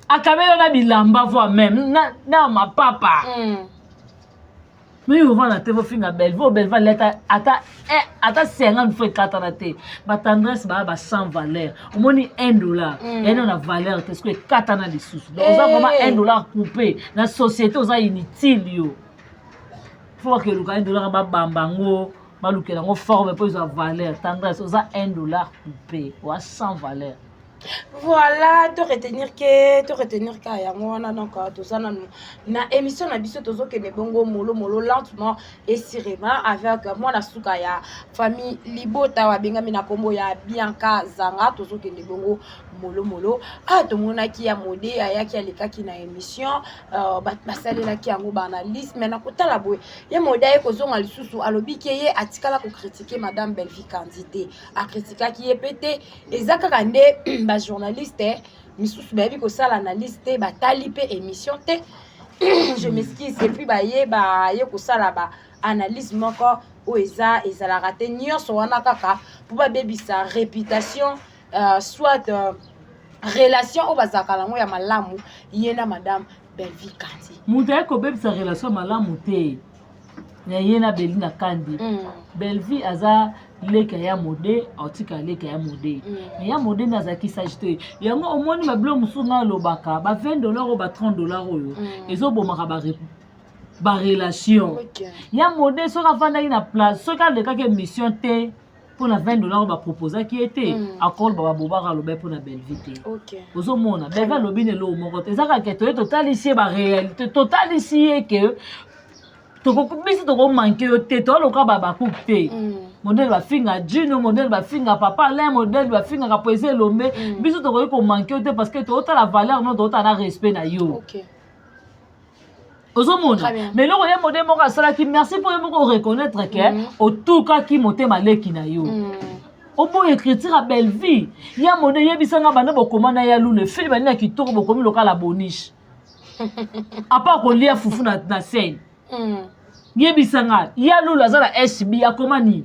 akabela na bilamba, voire même na mapapa. Mais yo ovanda te, bofinga Belve oyo Belve aleta ata 50 fois ekatana te. Batendresse baya ba sans valeur. Omoni 1 dollar yani na valeur te, soki ekatana lisusu. Donc oza vraiment 1 dollar coupé na société, oza inutile. Yo fo bakeluka 1 dollar, babamba yango, balukela yango forme mpo ezwa valeur. Tendresse, oza 1 dollar coupé, oza sans valeur. Voilà, to retenir ke, to retenir ka yango wana. Donc toza nanu na émission na biso, tozokende bongo molo molo, lentement et sûrement, avec mwana suka ya famille libota babengami na nkombo ya Bianca Zanga. Tozokende bongo molo molo. Ah, tomonaki ya mode ayaki, alekaki na émission, bato basalelaki yango baanalyse. Mais na kotala boye, ye mode aye kozonga lisusu, alobi ke ye atikala kocritiquer madame Bellevie Kandi te, akritikaki ye mpe te. Eza kaka nde bajournaliste misusu bayebi kosala analyse te, batali mpe émission te, je m'excuse, et puis baye baye kosala ba analyse moko oyo eza ezalaka te. Nyonso wana kaka mpo babebisa réputation, soit relation oyo bazalaka nango ya malamu, ye na madame Bellevie Kandi. Moto aye kobebisa relation malamu te na ye na Beli na Kandi. Bellevie aza leki ya mode, aotika leki ya mode. Mais ya mode nde azalaki sage te. Yango omoni babilo mosusu ngai alobaka ba 20 $ oyo, ba 30 $ oyo ezobomaka barelation. Ya mode soki afandaki na place, soki alekaki émission te mpona 20 $ oyo baproposaki ye te, akoloba babobaka, aloba ye mpona Bellevie te. Ozomona, Bellevie alobi na eloko moko te. Eza kaka toye totalisi ye baréalité, totalisi ye ke biso tokomanquer yo te, toaloka babakupe te. Modele bafinga Jino, modele bafinga papa Alain, modele bafingaka Poesi Elombe, biso tokoki komanquer yo te parce que tootala valeur no, tootala na respect na yo. Ozomona, mais eloko ye mode moko asalaki, merci mpo ye moko oreconnaître ke otukaki motema leki na yo. Oboya écriture ya Bellevie. Ya mode, yebisanga, banda bokoma na ya lule fili bani na kitoko, bokomi lokala boniche apa kolia fufu na scène. Yebisanga, ya lulu aza na SB, akoma nini?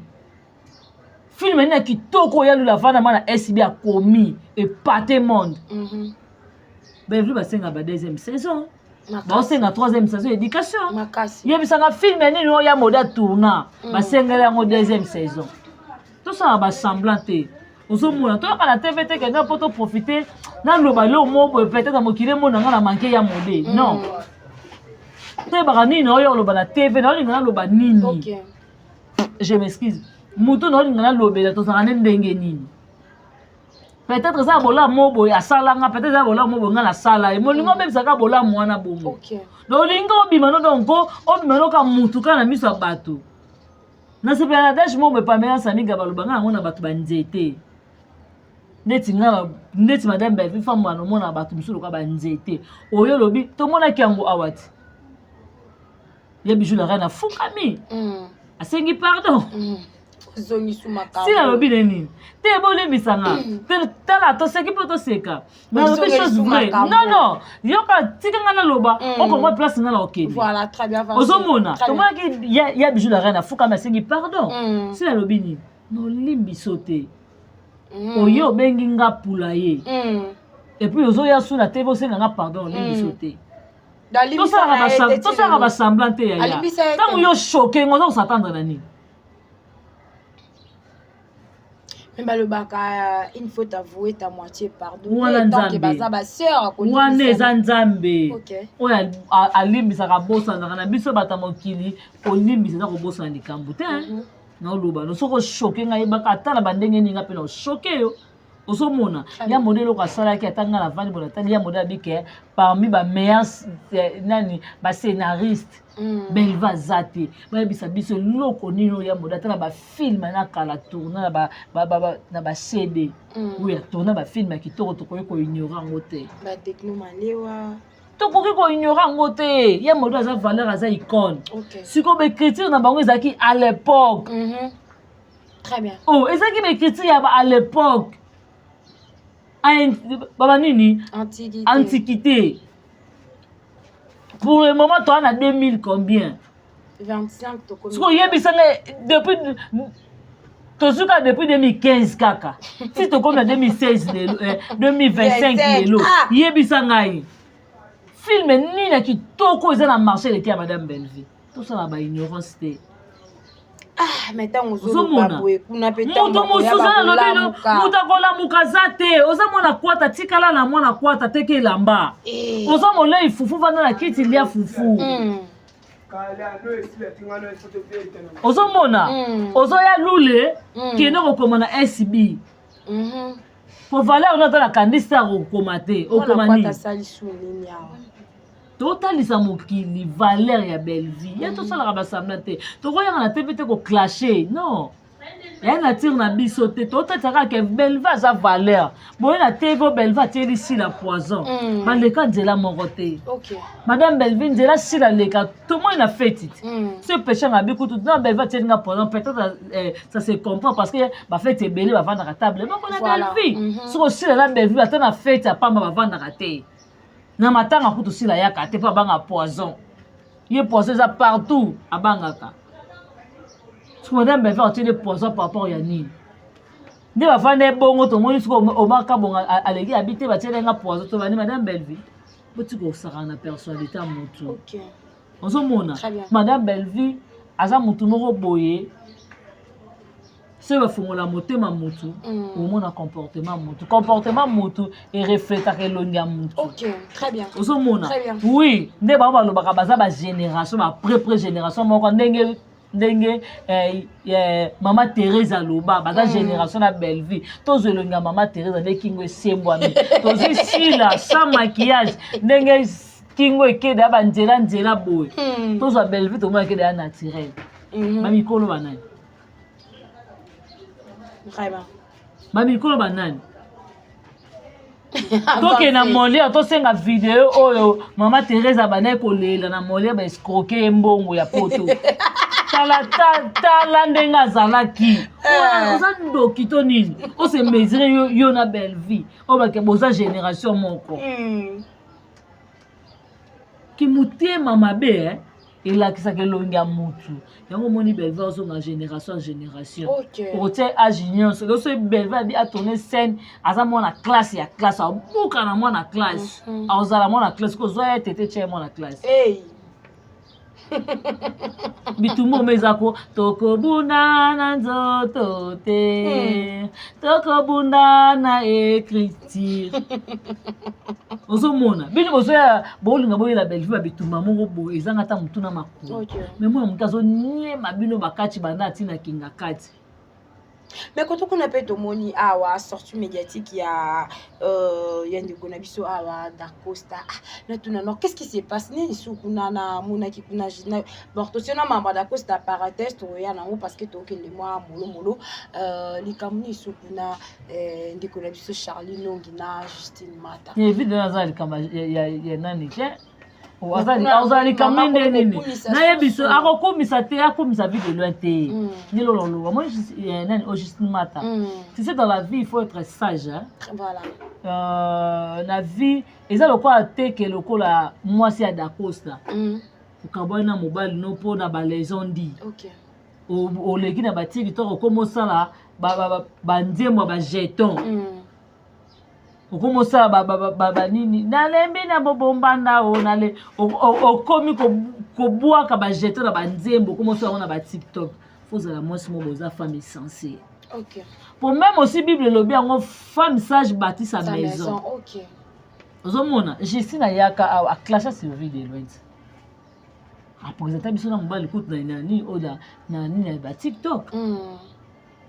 Film nini ya kitoko ya lulu avanda ma na SB akomi epate monde? Bellevue basenga ba deuxième saison, baosenga troisième saison éducation. Yebisanga, film nini oyo ya mode atourna basengeli yango deuxième saison? Tosala basemblant te. Ozomona, toyoka na TV te kende mpo toprofite naloba leo mo boye, peut-être mokili emona nga na manque ya mode. Non, toyebaka nini oyo oloba na TV, naolinga naloba nini. Je m'excuse, motu naolinga nalobela, tozalaka nde ndenge nini? Peut-être eza bolamu mo boye asalanga, peut-être eza bolamu mo boye nga nasala ye. Molingo obebisaka bolamu wana bongo. Donc olingi obima no, donc obima no ka mutu kaka na miso ya bato. Nasepela na dash mo boye pamela samiga, baloba nga yango na bato banzete neti nga, neti madame Bellevue Fambo, anomona bato mosusu lokola banzete oyo olobi. Tomonaki yango awa ti ye Bijou la Reine afukami, asengi pardon. Si nalobi ne nini te, bolembisanga. Tala, toseki mpo toseka, nalobi chose vraie. Non, non, yoka, tika nga naloba, okomwa place nga na okende. Ozomona, tomonaki ya Bijou la Reine afukami, asengi pardon. Si nalobi nini, nolimbiso te. Oyo obengi nga pula ye, et puis ozoya su na te, bosenga nga pardon, olimbiso te. Tosalaka basemblant te, yaya. Ntango yo choquer ngo, oza kos'attendre na nini? Mais balobaka une faute avouée à moitié pardonné. Wana Nzambe. Baza basœur. Wana eza Nzambe oyo alimbisaka, abosanaka. Na biso bato ya mokili, kolimbisa eza kobosana likambo te. Naoloba no, soki ochoquer ngai, yebaka ata na bandenge nini nga mpe na ochoquer yo. Ozomona ya mode eloko asalaki, ata nga navandi bona tali ya mode abike parmi bameilleurs nani, bascénariste. Belva aza te. Bayebisa biso eloko nini oyo ya mode ata na bafilm na kala tourne na baCD oyo atourne, bafilm ya kitoko, tokoki koignore yango te. Batechno malewa. Tokoki koignore yango te. Ya mode aza valeur, aza icône. Sikoyo baécriture na bango ezalaki à l'époque. Très bien. Oh, ezalaki baécriture ya à l'époque, baba nini. Antiquité. Antiquité. Pour le moment toa na 2000 combien? 25 tokomi. Sikoyo oyebisanga, depuis tozwi kaka depuis 2015 kaka si tokomi na 2016 lelo, 2025 lelo. Ah! Yebisa ngai film nini ya kitoko eza na marché eleki ya Madame Bellevue. Tosala baignorance te. Ah, mais ntango ozoloba Ozomona boye, kuna mpe moto mosusu alobi no, moto akolamuka aza te. Oza mwana kwata, tikala na mwana kwata, teka elamba. Oza molei fufu, vanda na kiti, lia fufu. Ozomona ozoya lule, kende kokoma na SB po valeur no ata na kandisi akokoma te. Okoma nini? Asali su nini awa? Totalisa mokili valeur ya Bellevue. Ye tosalaka basambla te, tokoyanga na te mpe te koclashe, non, ya nature na biso te. Totalisa kaka ke Bellevue aza valeur. Boye na TV oyo Bellevue atieli Sila poison, baleka nzela moko te. Madame Bellevue, nzela Sila leka, tomoni na feti te. So epeshanga bi kutu na Bellevue atieli nga poison, peut-être ça se comprend parce que bafeti ebele bavandaka table moko na Bellevue. Soki osila na Bellevue, ata na feti ya pamba bavandaka te. Na matanga kutu sila yaka te mpo abanga poison. Ye poison eza partout, abangaka. Soki Madame Bellevue atieli poison par rapport ya nini nde bafanda ebongo, tomoni soki Omar Kabonga aleki abi te batieli nga poison. To bani Madame Bellevue, botika kosakana na personnalité ya motu. Ozomona Très bien. Madame Bellevue aza motu moko boye, soki bafongola motema motu, omona comportement motu. Comportement motu erefletaka elongi ya motu. Ok, très bien. Ozomona? Très bien. Oui, nde bango balobaka baza bagénération, baprès génération moko, ndenge Mama Thérèse aloba baza génération na Bellevue. Tozwa elongi ya Mama Thérèse nde kingo esembwami, tozwi Sila sans maquillage ndenge kingo ekede ya banzela nzela boye, tozwa Bellevue, tomona ekede ya naturel. Bamikolo banani? Vraiment. Bamikolo banani? Tokende na Molière, tosenga video oyo Mama Thérèse abandaki kolela na Molière, baescroquer ye mbongo ya poto. Tala, tala ndenge azalaki. Oza ndoki to nini? Ose mesure yo, yo na Bellevue oyo bake boza génération moko. Kimotema mabe elakisaka elongi ya mutu. Yango omoni Bellevue azonga génération ya génération. Okotia age nyonso loso Bellevue abi atourne scène, aza mwana classe ya classe, abuka na mwana classe, azala mwana classe, kozwa ye tete tia ye mwana classe. Hey. Bitumba omo eza ko tokobunda na nzoto te, tokobunda na écriture. Ozomona bino bozoya bolinga boyela Bellevue babitumba moko boye ezanga ata motu na makolo. Me mwana motu azoniema bino bakati banda atina kinga kati. Mais koto kuna mpe tomoni awa sortie médiatique ya ndeko na biso awa Dacosta. Ah, natuna no, qu'est-ce qui se passe? Nini su kuna namonaki kuna? Bon, totie na mambo ya Dacosta parenthèse, tokoya nango parce que tokende mwa molomolo. Likambo nini su kuna, ndeko na biso Charlie Nongi na Justine Mata? Video aza likambo ya nani te, azala likambo nde nini nayebi so akokumisa te, akumisa Vie de Loin te. Nde lololoba moi nani o Justine Mata. Tu sais, dans la vie il faut être sage, hein? Voilà. Na vie eza lokola teke, lokola mwasi ya Dacosta, okabwani na mobali no mpo na balaison ndi. Oleki na baTikTok, okoma osala banzembo ya bajeton, okomi osala banini, nalembi na bobombanda o nale, okomi kobwaka bajeton na banzembo, okomi osala yango na baTikTok. Fo ozala mwasi moko boza femme essentielle. Po même aussi Bible elobi yango, femme sage bâtit sa maison. Ozomona Justine ayaka awa aclasha sur Vie de Loin, apresenta biso na mobali kutu na nani oyo na nini ya baTikTok.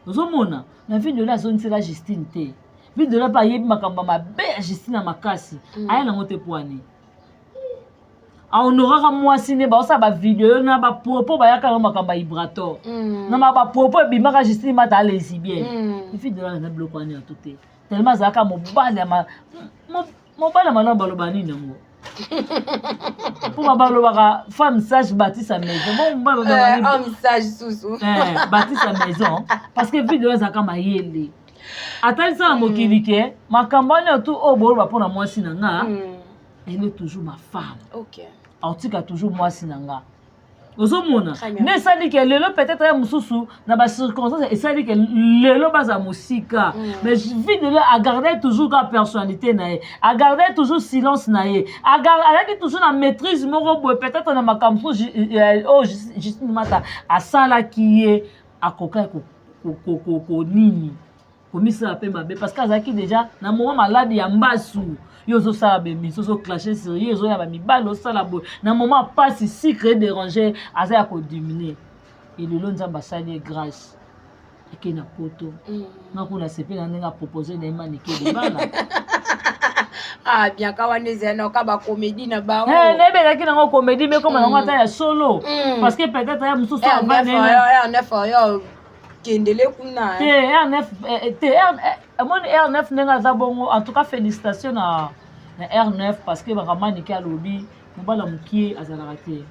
Ozomona na Vie de Loin azongisela Justine te. Vue de loin mpe ayebi makambo ya mabe ya Justine ya makasi. Aya nango te poani. Ahonoraka mwasi nde baosala bavideo na bapropos bayaka na makambo ya Ibrator. Na bapropos ebimaka Justine Mata alesibienne. Vue de loin na biloko wana ya to te. Tellement azalaka mobali ya mobali ya malamu, baloba nini yango mpo balobaka femme sage bâtit sa maison. Bon, mobali balobaka nini? Homme sage susu. Eh, bâtit sa maison, parce que video ezalaka mayele, atalisa na mokili ke makambo wana tu oyo boloba mpona mwasi na nga, elle est toujours ma femme. Aotika toujours mwasi na nga. Ozomona Très bien. nde esali ke lelo peut-être ya mosusu na bacirconstance esali ke lelo baza mosika, mais Vue de loin agarde toujours ka personnalité na ye, agarde toujours silence na ye, azalaki toujours na maîtrise moko boye. Peut-être na makambo mosusu oyo Justine Mata asalaki ye, akokaki konini komisala mpe mabe, parce que azalaki déjà na moment malade ya mbasu. Yo ozosala bemiso, ozoclashe sur ye, ezoya bamibali, osala boye na moment pasi, sucre edérange, aza ya kodiminuer. Elelo Nzambe asali ye grâce, ake na Poto. Nga kuna sepe na ndenge apropose na ye Manike libala. Ah, Bianca, wana ezali na oka bacomédie na bango. Nayebi ezalaki nango comédie, mais koma nango ata ya solo, parce que peut-être ya mosusu avant R9 oyo kendele kuna. Te, R9 te, amoni R9 ndenge aza bongo. En tout cas, félicitation na R9, parce que bakamanike alobi mobali ya mokie azalaka te.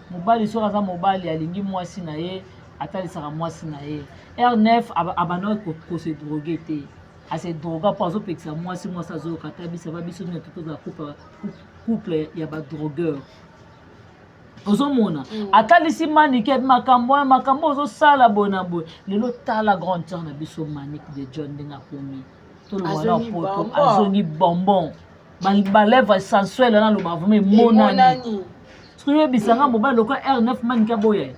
Mobali soki aza mobali, alingi mwasi na ye, atalisaka mwasi na ye. R9 abandaki kose droguer te, ase droga mpo azopekisa mwasi, mwasi azoyoka ta biso ba biso nini, tozala couple ya badrogueur. Ozomona atalisi Manike makambo wana, makambo ozosala boye na boye. Lelo tala grande sœur na biso Manike de John ndenge akomi, toloba na Azongi Poto. Bonbon. Azongi bonbon, balèvre sensuelle wana, aloba vraiment emonani. Emonani. Soki oyebisanga mobali lokola R9, Manike aboya ye,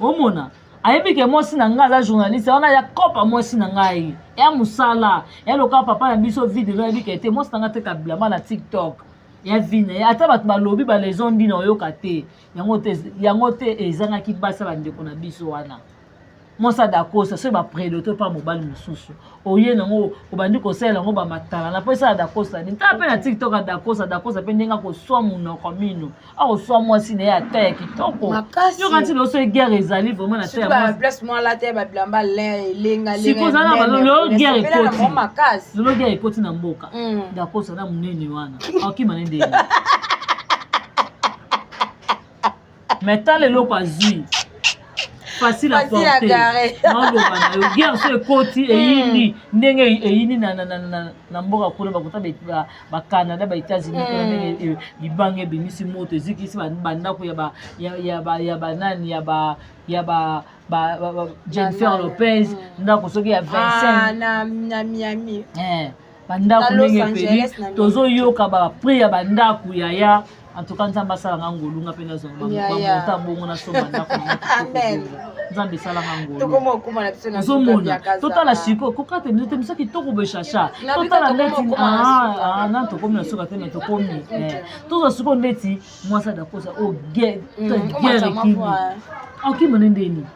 omona ayebi ke mwasi na ngai aza journaliste wana, ya kopa mwasi na ngai ya mosala ya lokola papa na biso vide, ayebi ke te mwasi na ngai teka bilamba na TikTok ya vi na ye. Ata bato balobi baleson ndina oyoka te yango te, yango te. Ezangaki basi ya bandeko na biso wana, mwasi adakosa soki baprédateur mpa mobali mosusu oye nango, obandi kosalela yango bamatala na mpo esala Dakosa nini. Tala mpe na TikTok, adakosa, Dakosa mpe ndenge akoswa monoko mino, akoswa mwasi na ye ata ya kitoko. Makasi. Yoka nti lelo soki guerre ezali vraiment na te ya mwasi. Place mwa alata ya babilamba elenga. Sikoyo ozala na lelo guerre ekoti. Makasi. Lelo guerre ekoti na mboka, Dakosa na monene wana akokima ne ndenge, mais tala eloko azwi, facile à Facile à porter. garer. Naoloba na yo, guerre so ekoti, eyindi ndenge eyindi na mboka kuna, bakota baCanada, baÉtats-Unis kuna, ndenge libanga ebimisi moto, ezikisi bandako ya banani, ya ba Jennifer Banani. Lopez, ndako soki ya 25. Ah, na Miami. Bandako Na Los ndenge epeli. Angeles, na Miami. Tozoyoka baprix ya bandako, yaya. En tout cas, Nzambe asalanga ngolu, nga mpe nazwa Ya, ya. bamonta bongo, nasomba ndako na nga kitoko. Amen. Bongo Nzambe esalanga ngolu. Tokoma okóma na biso na suka. Ozomona Bianca totala Zara. sikoyo kokata biso te, biso kitoko boye, Chacha. Na bika. Totala Tokoma ndeti okóma na suka. Ah, na tokomi na suka te, me tokomi. Tozwa sikoyo ndeti mwasi adakosa oyo guerre Omata ekimi, mwa okima nde ndeni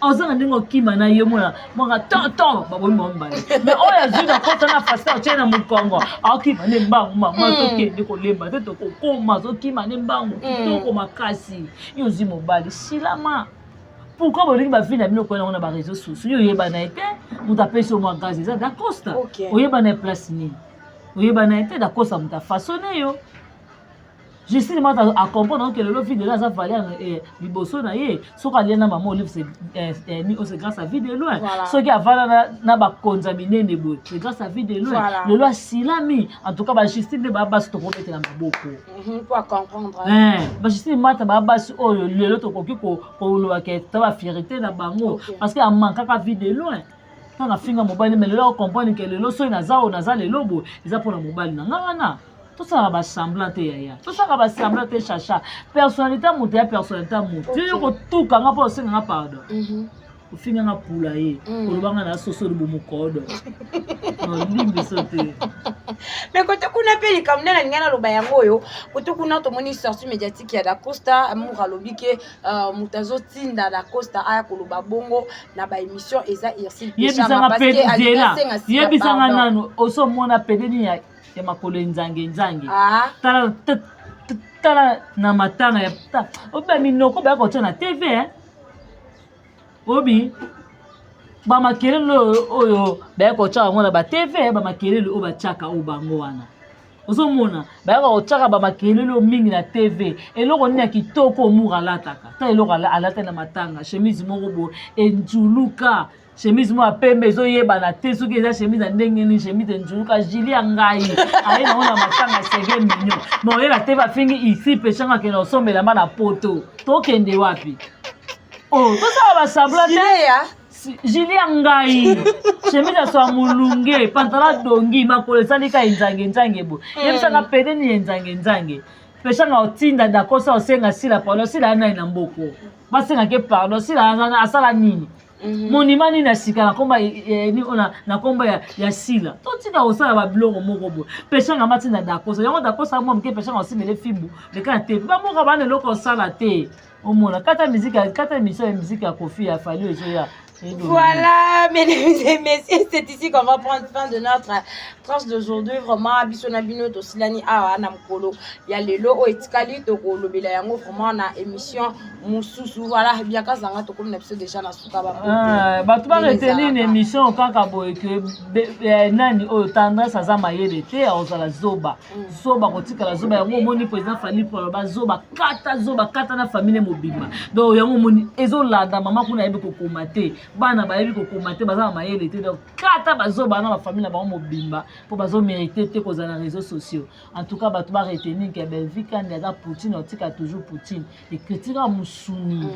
ozanga ndenge okima na ye, mona mwaka tonton babomi bango mibale, mais oyo azwi na kota na facile, otie na mokongo, akokima nde mbangu. Mama, tokende kolemba te, tokokoma. Azokima nde mbangu, kitoko makasi. Yo ozwi mobali, silama. Pourquoi bolingi bavie na bino koya nango na baréseau sociaux? Yo oyebana ye te, moto apesi yo mwa gaz eza Dacosta. Oyebana ye place nini? Oyebana ye te. Dacosta moto afaçonne yo. Justine Mata acomprendre que lelo Vue de loin aza valeur liboso na ye. Soki alia na mama Olive, c'est grâce à Vue de loin. Soki avanda na bakonzi ya minene boye, c'est grâce à Vue de loin. Lelo asilami. En tout cas, bajustine nde baya basi tokobetela maboko. Po acomprendre. Bajustine Mata baya basi oyo lelo tokoki koloba ke ta bafierté na bango, parce que amankaka Vue de loin ntango afinga mobali, mais lelo acomprendre ke lelo soki naza oyo naza lelo boye, eza mpona mobali na nga wana. Tosalaka basemblant te, yaya, tosalaka basemblant te, Chacha. Personnalité ya moto ya personnalité ya moto. Yo yo kotuka nga mpo osenganga pardon. Ofinga nga pula ye. Oloba nga na soso libumu kodo. Olimbiso te. Mais kote kuna mpe likambo nde nalingai naloba yango oyo, kote kuna tomoni sortie médiatique ya Dacosta. Amour alobi ke moto azotinda Dacosta aya koloba bongo na baémission eza Ursule. Yebisanga pe zela, yebisanga nanu, osomona pede nini ya makolo enzange nzange? Ah. Tala, tala na matanga ya obi minoko baya kotia na TV, eh? Obi bamakelele oyo baya kotiaka yango na batv, bamakelele oyo batiaka oyo bango wana, ozomona bayaka kotiaka bamakelele oyo mingi na TV. Eloko nini ya kitoko Mour alataka? Ta eloko alata na matanga, chemise moko boye enzuluka, chemise moko ya pembe, ezoyebana te soki eza chemise ya ndenge nini, chemise enzuluka. Jili ya ngai aye nango na matanga, sege mignon. Ma oyela te, bafingi isi peshanga, akende kosombela mba na poto. Tokende wapi? Oh, tosala basemblant te. Jili ya ngai, chemise ya so ya molunge, pantalon dongi, makolo esali ka enzange nzange bo. Yebisanga pede nini enzange nzange? Peshanga otinda Dakosa osenga Sila pardon. Sila ya nani na mboko basengake pardon? Sila asala nini? Monima nini ya sika na komba na komba ya Sila? Totika kosala babiloko moko boye. Peshanga matinda Dakosa yango, Dakosa mwa moke, Peshanga osimele fimbu leka na te. Bamboka bana eloko osala te, omona kata musique, kata émission ya musique ya Kofi, ya Fally ezoya. Voilà, mesdames et messieurs, c'est ici qu'on va prendre fin de notre tranche d'aujourd'hui. Vraiment, biso na bino tosilani awa na mokolo ya lelo oyo etikali tokolobela yango vraiment na émission mosusu. Voilà, Bianca Zanga, tokomi na biso déjà na suka ba. Ah, bato baretenir na émission kaka boye ke nani oyo Tendresse aza mayele te, akozala zoba zoba, kotikala zoba. Yango omoni président Fally po aloba zoba kata, zoba kata na famille mobimba. Donc yango omoni ezolanda mama kuna, ayebi kokoma te, bana bayebi kokoma te, baza na mayele te. Donc kata bazoba na bafamille na bango mobimba, mpo bazomérite te kozala na réseaux sociaux. En tout cas, bato baretenir ke Belvi Kandi aza Poutine, otika toujours Poutine ekritika mosuni.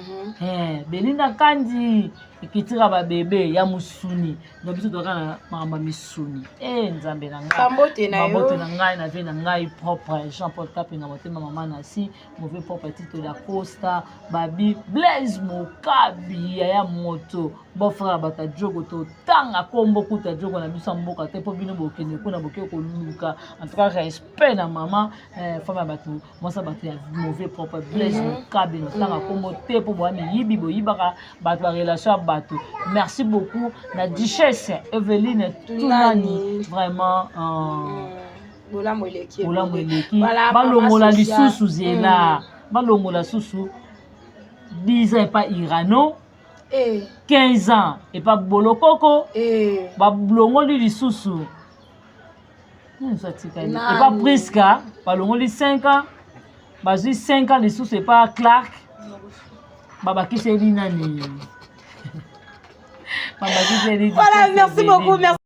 Belinda Kandi ekritika babebe ya mosuni. Donc biso toza na makambo ya misuni e Nzambe na ngai. Bambote na yo. Bambote na ngai na vie na ngai propre, Jean Paul Kapenga, motema mama Nasi, mauvais propre, Tito da Costa, Babi Blaise Mokabi, yaya moto, beau-frère bato ya Jogo. Totanga kombo kuta Jogo na biso ya mboka te, mpo bino bokende kuna, boke koluka. En tout cas, respect na mama, femme ya bato, mwasi ya bato ya mauvais propre, Blaise Mokabi. Notanga kombo te mpo boya miyibi, boyibaka bato, barelation ya bato. Merci beaucoup na Duchesse Eveline Tunani, vraiment. Bolamu eleki. Bolamu eleki. Balongola lisusu zela, balongola susu 10 ans epa Irano, 15 ans epa Bolokoko, balongoli lisusu nini atikali epa Priska, balongoli 5 ans, bazwi 5 ans lisusu epa Clark, babakiseli nani, babakiseli. Voilà, merci beaucoup, merci.